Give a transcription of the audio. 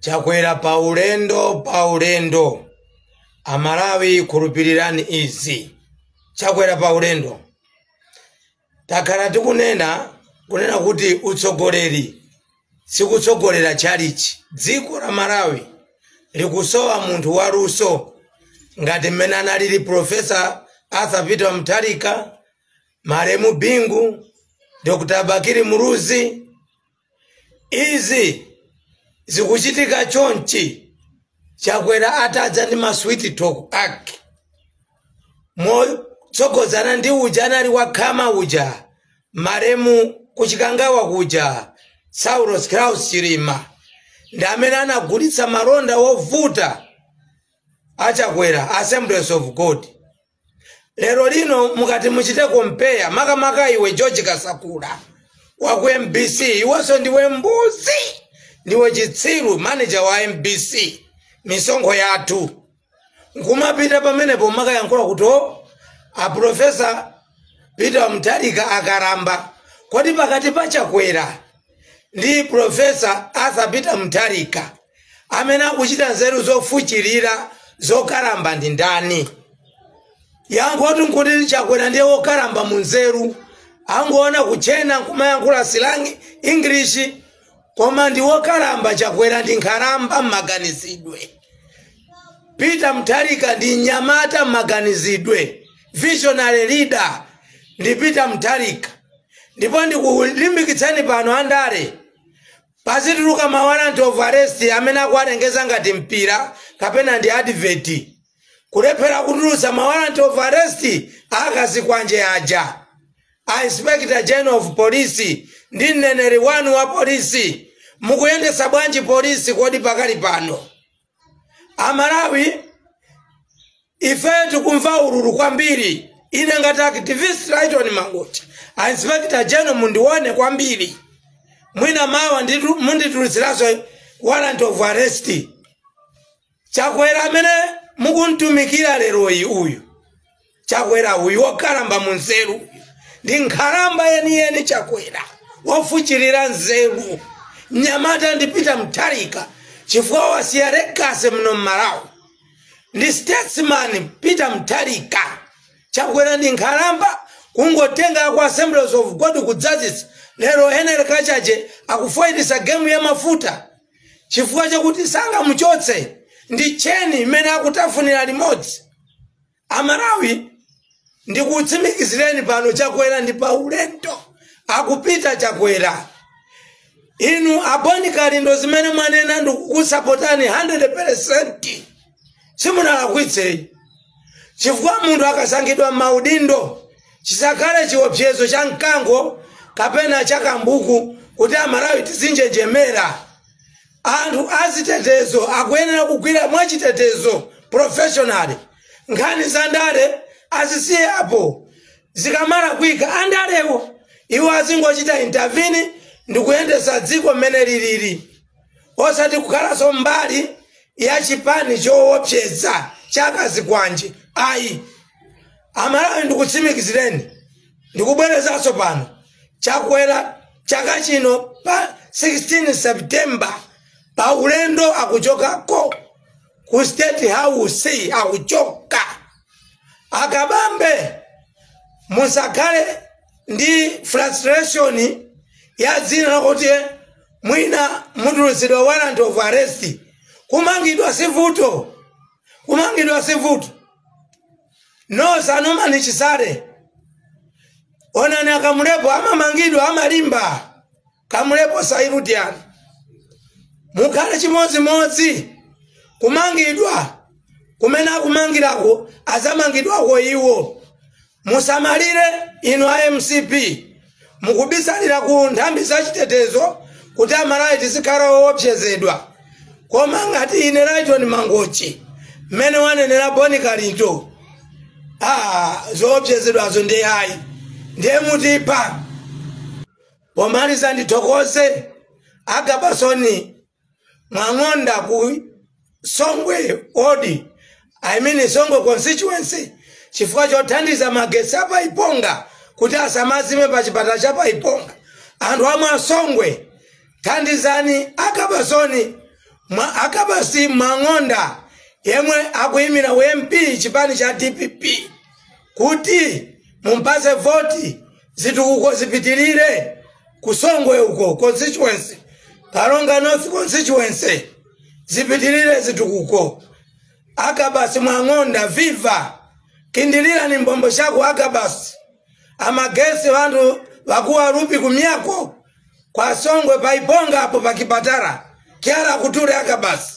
Chakwera paulendo, paulendo. Amalawi, khulupirirani izi, Chakwera paulendo. Takhala tikunena kunena kuti utsogoleri sikutsogolera chalichi. Dziko la Malawi likusowa munthu waluso ngati mmene analili Professor Arthur Peter Mutharika, malemu Bingu, Dr Bakili Muluzi. Izi zikuchitika chonchi Chakwera atadza ndi ma sweet talk ake motsogozana ndi uja anali wakhama uja, malemu kuchikangawa kuja, Saulos Klaus Chilima, ndi amene anagulitsa malonda wovuta achakwera, Assemblies of God. Lero lino mukati muchite compare, makamaka iwe George Kasakula waku MBC, iwenso ndiwe mbuzi, ndiwe chitsiru, manager wa MBC, misonkho yathu, nkumapita pamenepo makayankhula kuti o a Professor Peter Mutharika akaramba. Kodi pakati pa Chakwera ndi Professor Arthur Peter Mutharika, amene akuchita nzeru zofuchirira zokalamba ndi ndani? Yankho nkuti Chakwera ndiye wokalamba mu nzeru. Angoona kuchena nkumayankhula slang English, koma ndi wokalamba. Chakwera ndi nkhalamba mmaganizidwe. Peter Mutharika ndi mnyamata mmaganizidwe. Visionary leader ndi Peter Mutharika. Ndipo ndikulimbikitsani pano andale, pazituluka ma warrant of arrest amene akuwatengeza ngati mpira kapena ndi advert. Kulephera kutulutsa ma warrant of arrest akazikwanje aja, a Inspector General of Police ndi mneneri wanu wa polisi, mukuyendesa bwanji polisi kodi pakali pano? Amalawi, ife tikumva ululu kwambiri. Ine ngati activist Lighton Mangochi, a Inspector General, mundione kwambiri. Mwina mawa munditulutsiranso warrant of arrest. Chakwera amene mukuntumikira leroyi, uyu Chakwera uyu wokalamba munzeru, ndi nkhalamba yeniyeni. Chakwera wofuchirira nzeru. Mnyamata ndi Peter Mutharika, chifukwa wasiya legacy muno mMalawi, ndi statesman Peter Mutharika. Chakwera ndi nkhalamba, kungotenga ku Assemblies of God kudzazisa. Lero Henry Kachaje akufoyitisa game ya mafuta chifukwa chakuti sangamuchotse, ndi cheni imene akutafunira limodzi. Amalawi, ndikutsimikizireni pano, Chakwera ndi paulendo, akupita Chakwera. Inu aboni Kalindo, zimene mwanena ndikukusapotani 100%. Simunalakwitseyi, chifukwa munthu akasankhidwa m'maudindo chisakhale chiopsezo cha mkango kapena cha kambuku kuti Amalawi tizinjenjemera. Anthu azitetezo akuyenera kugwira mwachitetezo, professionally. Nkhani za ndale azisiye apo. Zikamalakwika andalewo, iwo azingochita intervene ndi kuyendesa dziko mmene lilili, osati kukhalanso mbali ya chipani choopseza chakazikwanje, ayi. Amalawi, ndikutsimikizireni, ndikubwerezanso pano, Chakwera chaka chino pa 16 September pa ulendo, akuchokako ku State House, akuchoka. Akabambe, musakhale ndi frustration ya dzina lakuti mwina mutulutsidwa warrant of arrest. Kumangidwa sivuto, kumangidwa sivuto. Nosanumani Chisale, onani akamulepo amamangidwa, amalimba. Kamulepo sairutiyani, mukhale chimodzimodzi. Kumangidwa kumene akumangirako, azamangidwako iwo. Musamalire inu a MCP, mukubisalira ku nthambi zachitetezo kuti Amalawi tizikhala woopsezedwa. Koma ngati ine Lighton Mangochi, mmene wanenera Boni Kalindo, ah, zoopsezedwazo ndi ayi, ndiye mutipa. Pomaliza, ndithokoze Agabasoni Mwang'onda ku Songwe Ward, I mean Songwe constituency, chifukwa chothandiza magetsi apaiponga kuti asamazime pa chipatala cha Paiponga. Anthu amwe Asongwe, thandizani Agabasoni Agabasi Mwang'onda yemwe akuyimira MP chipani cha DPP kuti mumpase voti, zitukuko zipitirire kusongwe uko constituency, Karonga North constituency, zipitirire zitukuko. Agabasi Mwang'onda, viva! Kindilira ni mbombo shako Agabasi. Amagesi vantu vakuwa rupi kumyako kwa Songwe paiponga apo pakipatara kyala kutule Agabasi.